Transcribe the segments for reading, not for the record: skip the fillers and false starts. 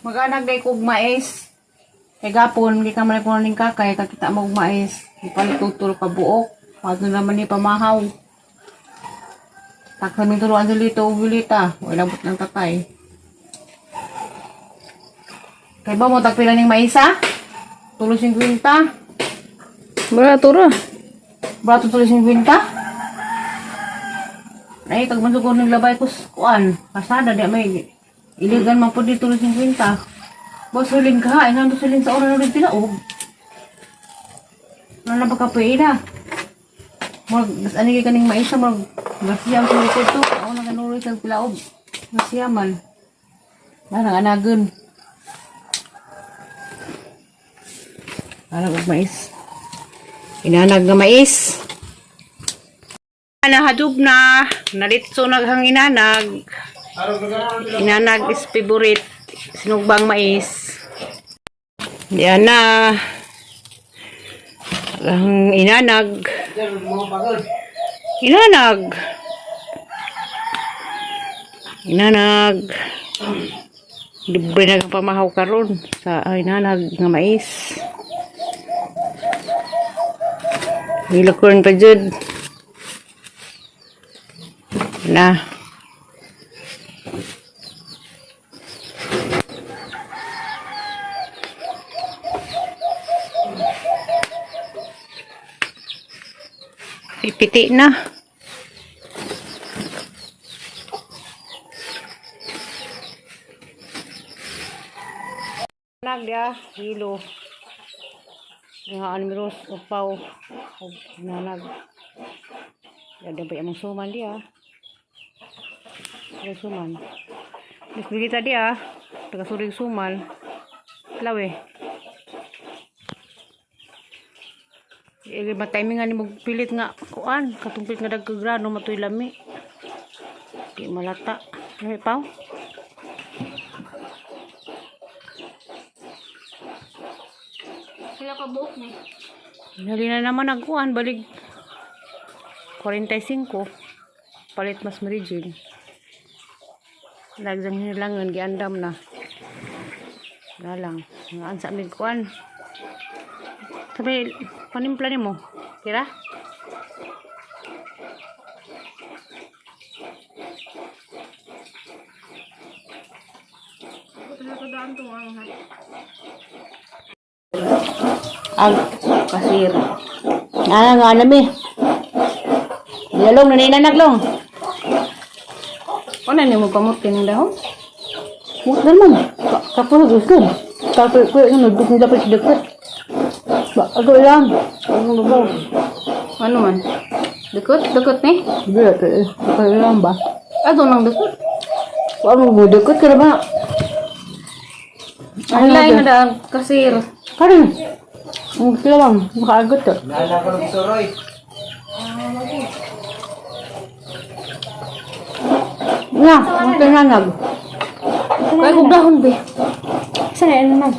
Mag-anag day kog mais. Kay gapon, gi ka man ko ning kakay, kakita mo og mais. Ipalitutol ka buok. Padto naman ni pamahaw. Taksan mi turuan sa lito og bilita. Wala labot ng tatay. Kay ba mo tagpila ning maisa? Tulo 50. Barato ra. Barato tulo 50. Ay, kag man siguro naglabay ko sa kuan. Kasada di may iligan man po dito 50. Boss, sulin ka. Ay, nandun sulin sa oras na rin tilaog. Wala na ba kapuida? Mag, mas ano kay kaning maisa, mag, gasiyam sa likod to. Ako na kanuloy sa tilaog. Gasiyaman. Parang anagon. Parang og mais. Inanag nga mais. Nahadub na. Nalitso naghang inanag. Inanag is favorite. Sinugbang mais. Yan na. Ang inanag. Inanag. Inanag. Libre na ang pamahaw karon sa inanag nga mais. Nilakuran pa jud. Na. Pipiti na. Nagya, hilo. Nga anmiros, upaw, ug nanag. Yada ba among suman diya? Ay suman. Mas bigita diya. Taga surig suman. Lawe. Eh, matimingan ni magpilit nga kuan katong pilit nga dagka grano matoy lami. Di malata. Lami paw. Sila ka buok ni. Dali na naman nagkuan balik 45 palit mas Mary Lagsang hinilangan giandam na. Wala lang. Nga ansa mig kuan. Sabi panimpla nimo. Kira? Ang kasir. Ah, nga alam eh. Lalong naninaglong. Ano ni mo pamot kining dahon? Mut naman. Kapo gusto. Kapo ko yung nagduk ng dapat deket. Ba, ako lang. Ano ba? Ano man? Dukot, dukot ni. Bila ko eh. Ako lang ba? Ato nang dukot. Wa mo mo deket ka na ba? Ang lain na daan kasir. Karon. Ang sila lang, makaagot to. Nala ko ng suroy. Nga, ang tinanag. Kay kog dahon be. Saan na yan naman?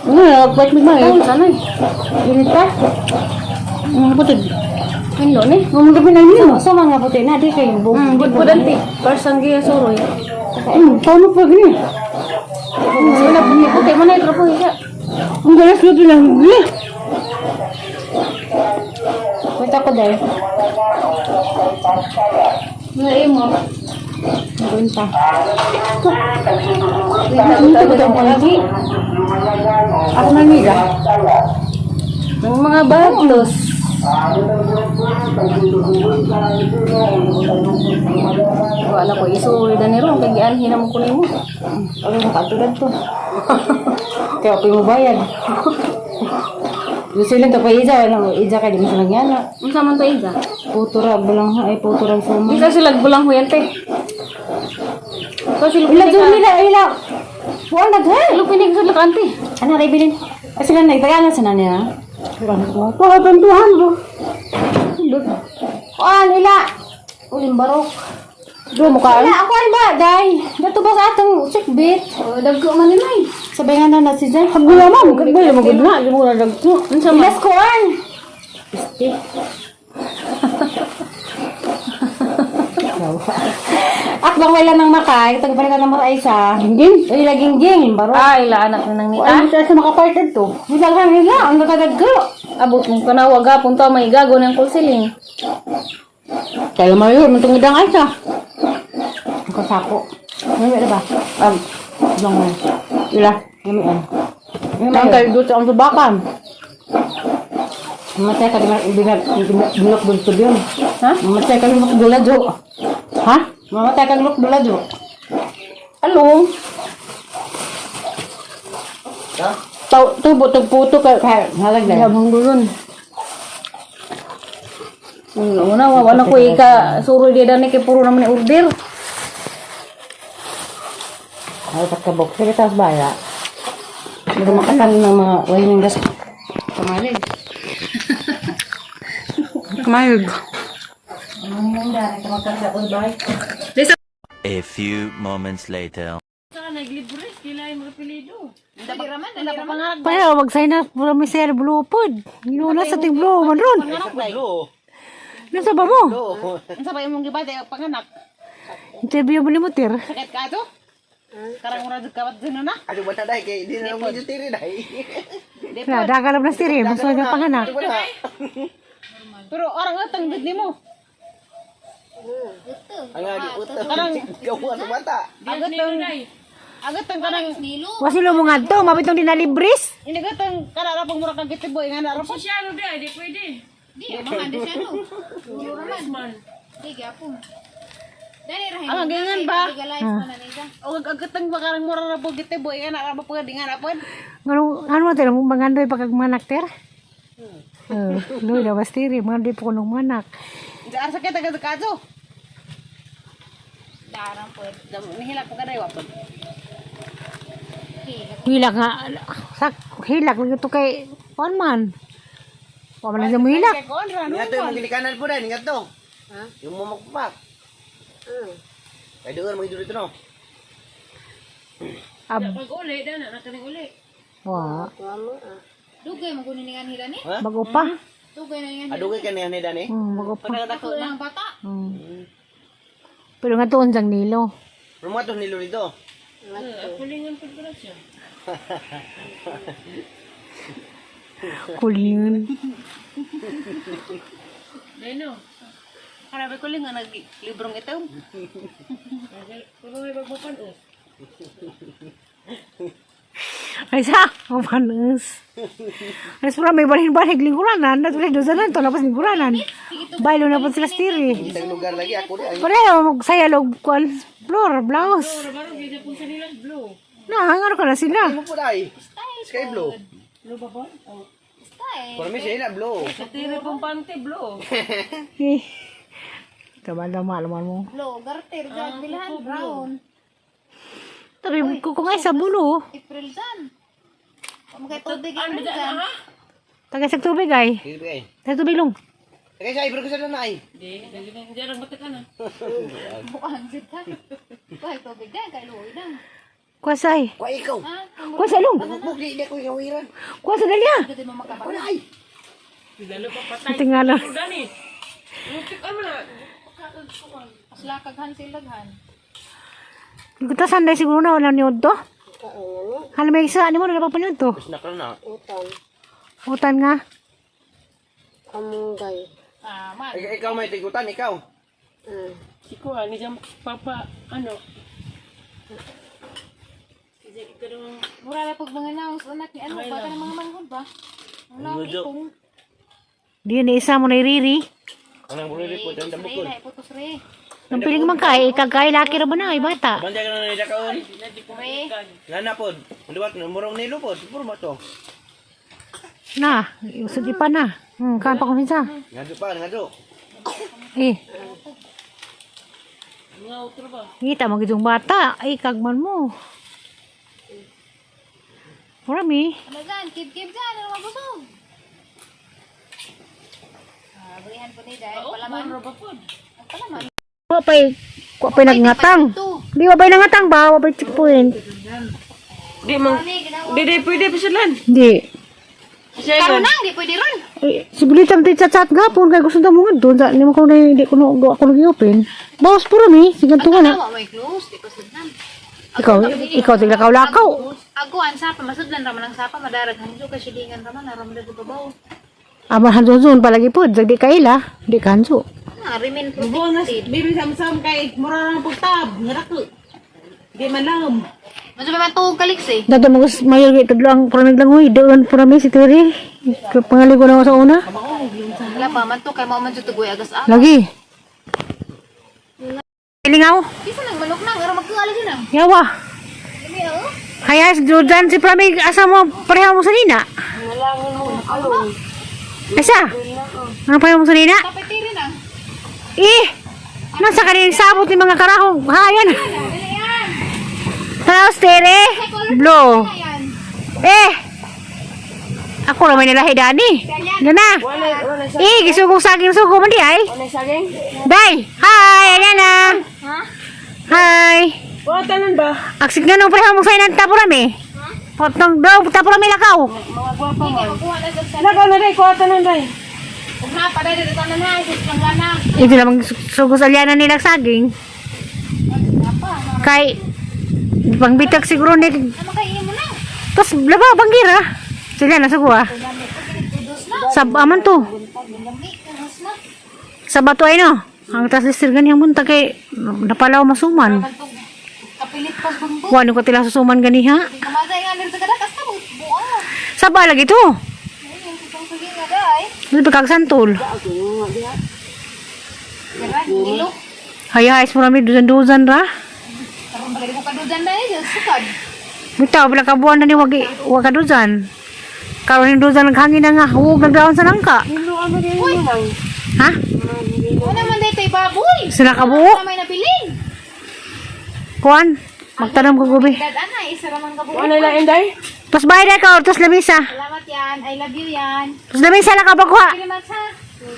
Nga, nagpait mo ba eh? Dahon sanay. Init pa? Ang puti. Ano ni? Ang gabi na yun. Sa mga puti na, di kayo. Good po dante. Parsang giya suroy. Paano pa gini? Wala puti puti man ay trapo siya. Ang galas luto lang. Gini. Kita ko dai. Nga imo. Kwenta. Ito ko tong lagi. Ako na nila. Ng mga baglos. Wala ko isuoy na niro kay gianhi na mo ko nimo. Ano makatulad to? Kaya ako yung bayad. Gusto lang to pa ija, wala ija kay di mo sila gyana. Unsa man to iga? Putura bulang ay putura sa Di mo. ka sila bulang huyan te. So sila Ila dun nila ila. Wala na Sila pinig sila kante. Ano ray bilin? Ay sila na itagaan sa nani ha. Wala bantuhan mo. Kuan ila. Ulim barok. Do mo ka. Ila ako ba day. Dato ba sa atong sikbit? Oh, dagko man ni nay. Sabay nga na na si Zay. Hagula mo, gagawin mo gud na, di mo na dagko. Unsa man? Ilas kuan. Isti. Akbang wala nang makay, tagpalitan ng mga isa. Gingging. Uy, laging ging, baro. Ah, ila anak na nang nita. Ano siya sa makaparted to? Daghan nila, ang nakadagko. Abot mong kanawag gapon to may gago ng kulsiling. Kaya mayo, matungod ang isa. Ang kasako. May ba? Lang mo. Ila, Gamian. Ang kayo doon sa ang subakan. Matay ka binok dul yun. Ha? Mamatay ka luk dula jo. Ha? Mamatay ka luk dula jo. Alo? Tau, tubo, tugputo ka. Kaya halag na. Yabang gulon. Una, wala ko ika suroy di dani kay puro naman ni order. Ay pagkabok sige taas baya. Hindi makatan ng mga wala ng gas. Kamalig. Kamayog. A few moments later. Pareho, mag-sign up pura may sir blue pod. Inuna sa ting blue man ron. Nasa ba mo? Unsa ba imong gibati panganak? Interview mo ni mo, Tir. Sakit ka ato? Karang mura jud kawat dino na. Ano ba taday kay di na mo tiri dai. Na, dagalab na sir eh. Mas wala panganak. Wala. Pero orang atang gud nimo. Ang agi uto. Gawa sa bata. Agatang agatang kanang Wasilo mo nga to, mabitong dinalibris. inigatang kana ra pang mura kag gitiboy nga na ra po. Di, mga di siya no. Man. Di, gyapon. Dali rahin. Ang ganyan ba? Legalize pa na nila. O agatang ba karang mura ra po gitiboy nga na ra po di nga na po. Ano, ano mo, Tir? Mangandoy pagkagmanak, Tir? Luy, daw, bastiri. Mangandoy po kunong manak. Ar sakit agad ka ato. Darang po. Nihilak po kaday wa po. Hilak nga. Sak, hilak. Lagi to kay, kuan man. Kuan man lang siya mo hilak. Kay kon ra no. Ingat to yung gilikanan po dai, ingat to. Yung mo magpapak. Kay doon mo dito no. Ab. Wa. Dugay mo kunin nga nila ni. Bago pa. Dugay na nga nila. Adugay ka niya ni Dani. Bago pa. Ako lang bata. Pero nga tuon sang nilo. Pero mga to nilo dito. Kulin. Karabe ko lang nga nag librong ito. Ay sa, mapanas. Ay sa may balhin-balhin lingkuranan. Natuloy doon sa nanto, lapas lingkuranan. Baylo na po sila stiri. Isang lugar lagi ako di. Pareho, magsayalog kuan floor, blouse. Na, hangar ko na sila. Mo po dai. Sky blue. Blue ba po? Siya na blue. Eh. Tama-tama, alaman mo. Lo, garter dyan. Bilhan brown. Tabi, ko nga sa bulo. April dyan. Kung kay tubig April dyan. Tagay sa tubig ay. Sige kay. Tagay tubig long. Kay sa ibro ko sa na ay. Buang jud ka. Kay tubig dyan. Kay luoy dyan. Kuwasay. Kwa ikaw. Kuwasa long. Buk di di ko ikawiran. Kuwasa dali ah. Dito mo makabata. Wala ay. Tingala. Paslakag han silaghan. Gutasan dahil siguro na wala niyo to. Ano may isa, ano mo na napapanood to? Snack na. Utan nga. Tama. Ikaw may tigutan ikaw. Mura na pag mga naos anak ni ano ba kanang mga manghod ba? Ang naong itong. Di na isa mo na iriri. Anang burili po dyan bukod. Re, putos re. Nang piling man kay, ikagay laki ra ba na, ay bata. Bantay ka na nila kaon. Re. Ngana pod. Duwat murong nilo pod. Puro mo to. Na, usod pa na. Kan pa kumisa. Ngado pa, ngado. Eh. Ngita mo gidong bata, ay kagman mo. Mura mi. Ano dyan? Kib-kib dyan. Ano mabusog? Ah, burihan po ni dahil palaman. Ang palaman. Wa pay wa pay nagngatang. Ito. Di wa pay nangatang ba? Wa pay checkpoint. Ani, ginawa. Di. Karon nang di pwede ron. Eh, si Bulita man chat-chat gapon kay gusto ta mo nga doon sa ni mo ko na hindi ko no ako nag-open. Bawas puro mi, sige to na. Wa may close, di pa sudlan. Ikaw tiglakaw-lakaw. Ako ang sapa masudlan ra man ang sapa madarag hanjo kay silingan ra man aram ra babaw. Ama hanzon palagi pod, di kaila, di kanso. Ah, remain protected. Baby samsam kay mura na pagtab. Ngarako. Di man lang. Medyo may matuog kaliks eh. Dato mo gus mayor gid tudlo ang puramig lang huy, doon purami si Terry. Pangaligo na ako sa una. Wala pa man to kay mao man jud tugoy agas ah. Lagi. Ilingaw. Bisa nang manok nang aron magkuala din nang. Yawa. Dili oh. Kaya Jordan si Pramig asa mo pareha mo sa nina? Asa? Ano pareha mo sa nina? Kapitiri nang. Eh! Nasa kanin sabot ni mga karahong. Hayan. Tapos tere. Blue. Ayan. Eh! Ako naman nilahi dani. Gana. Eh, gisugong saging sugo man di ay. Day! Hi! Ayan na. Hi! Wala tanan ba? Aksik nga nung pareha mo sa inang tapurami. Potong daw, tapurami lakaw. Lakaw na day, kuha tanan day. Ug na pa dai dito tanan ha, sus langgana. Ito namang sugo sa liyanan nilang saging. Kay, pangbitak siguro ni, Ano kay imo na? tapos laba, banggira. Sila na sugo ah. Sab aman to. Lami kunos na. Sa bato ay no. Ang tas listir ganyang munta kay napalaw masuman. Kapilit pas bumbu. Wano ko tila susuman ganiha. Kamagay nga nito kada kasta mo buang. Saba lagi to. Ayun, kitong sige nga day. Dili pa kag santol. Dira, hilo. Hayay mo rami duzan-duzan ra. Karon bagay ko kadudan day, sukad. Bitaw bila ka buwan na ni wagi wa ka duzan. Karon yung duzan naghangin na nga huwag nagdaon sa nangka. Ha? Wala man day tay baboy. Sila ka buok. Wala may nabilin. Kuan, magtanong ko gubi. Dad ana, isa ra man ka buok. Wala lain day. Pas bayad na ka, tas lamisa. Salamat yan. I love you yan. Pas lamisa lang ka pagkuha. Thank you very much ha.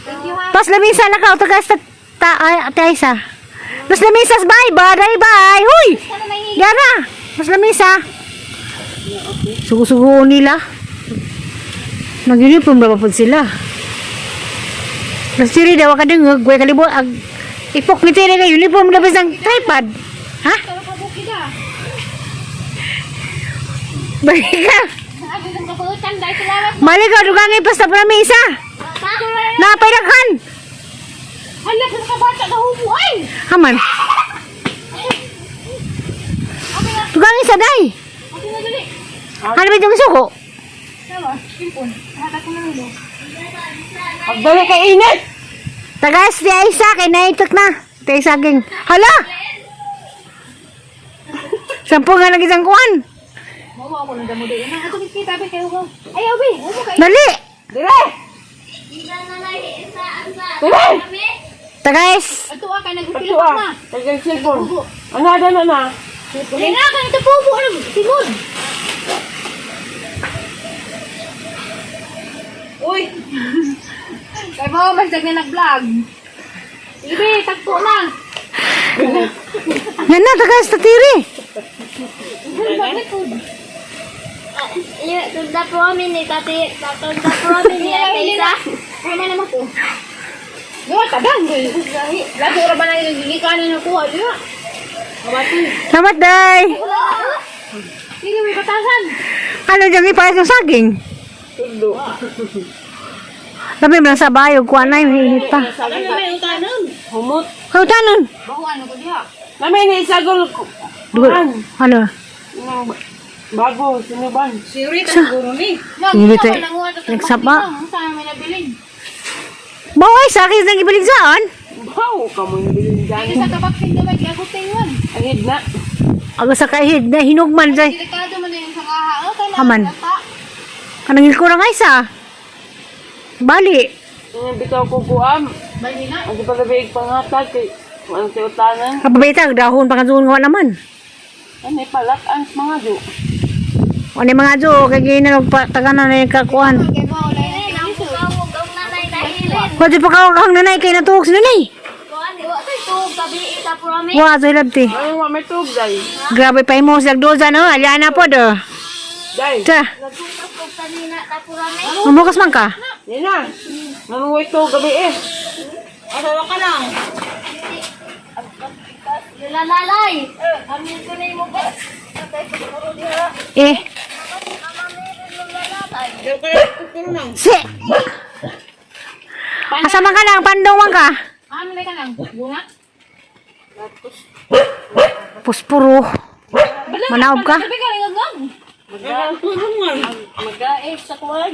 Thank you ha. Pas lamisa lang ka, tagas ta ta ay ate Aisa. Pas lamisa, bye bye, bye bye. Huy! Sana nahihiya. Yara! Pas lamisa. Sugo-sugo nila. Nag-uniform na ba po sila? Nasiri daw ka dengeg, gue kalibot ag ipok ni Tere kay uniform na bisang tripod. Ha? Tara ka bukid ah. Balik ka. Abi kang kabuutan dahil salamat. Balik ka, dugangi pa sa pramisa. Napay daghan. Hala sa kabata na hubo ay. Haman. Dugangi sa day. Ako na dali. Ano ba itong suko? Sawa, simpon. Hata ko na nilo. Pagdali kay init. Tagas ni Aisa, kay naitok na. Tay saging. Hala! Sampo nga lang isang kuwan. Mao ako nang damo dai. Ana ato kita be kayo ko. Ay abi, hubo kay. Dali! Dire. Dire. Tagas! Ato ah kay nagpilok Pagtua. na. Tagay cellphone. Ano ada na na? Dili na kay ito pubo ano timod. Uy. Kay mo mas dag na nag-vlog. Ibi, tagpo na. Yan na, tagas, tatiri. Tunda po kami ni Tati, tunda po kami ni Ate Isa. Tama naman ko. Gawa ka dang. Lagi ora ba na gigikanan na kuha diha. Salamat, day. Dili may batasan. Ano dyan ipares ng saging? Labi mo lang sa bayog, kuha na yung init pa. Humot. Kau tanon. Baho ano ko diha. Namin ni isagol. Dugo. Ano? Nang bago sinuban. Hindi tayo. Nagsapa. Saan may nabilin? Baway, sa akin nang ibalig saan? Wow, kamo yung bilin dyan. Sa kabaksin gamay kay ako tingwan. Ahid na. Aga sa kahid na hinugman say. Delikado man na yung sakaha. Oh, kay Haman. Kanang ilko nga isa. Bali. Yung bitaw ko kuam. Bali na. Ang pagabig panghatag kay ang siutanan. Kapabayta, dahon pa kansuon nga naman. Ano palak ang mga jo. Ano yung mga jo, kay ginanog pa, taganan na yung kakuan. Kay mo wala yung Ang ang nanay nahilin. Kwa di pa kawag ang nanay, kay natuog si nanay. Kuan, wa tay tuog tabi ita po kami. Wa, so hilabti. Ano wa may tug day. Grabe pa imo, silag doza no, alya na po do. Day. Ta, kanina tapurami. Mamukas man ka? Nina, mamuwi ko gabi eh. Asawa ka lang. Lalalay. Amin ko na yung ba? Eh. Si. Asa man ka lang? Pandong man ka? Ano na ka lang? Bunga? Puspuro. Manaob ka? Sabi ka, ngag-ngag. Mag-ae sa kuwan.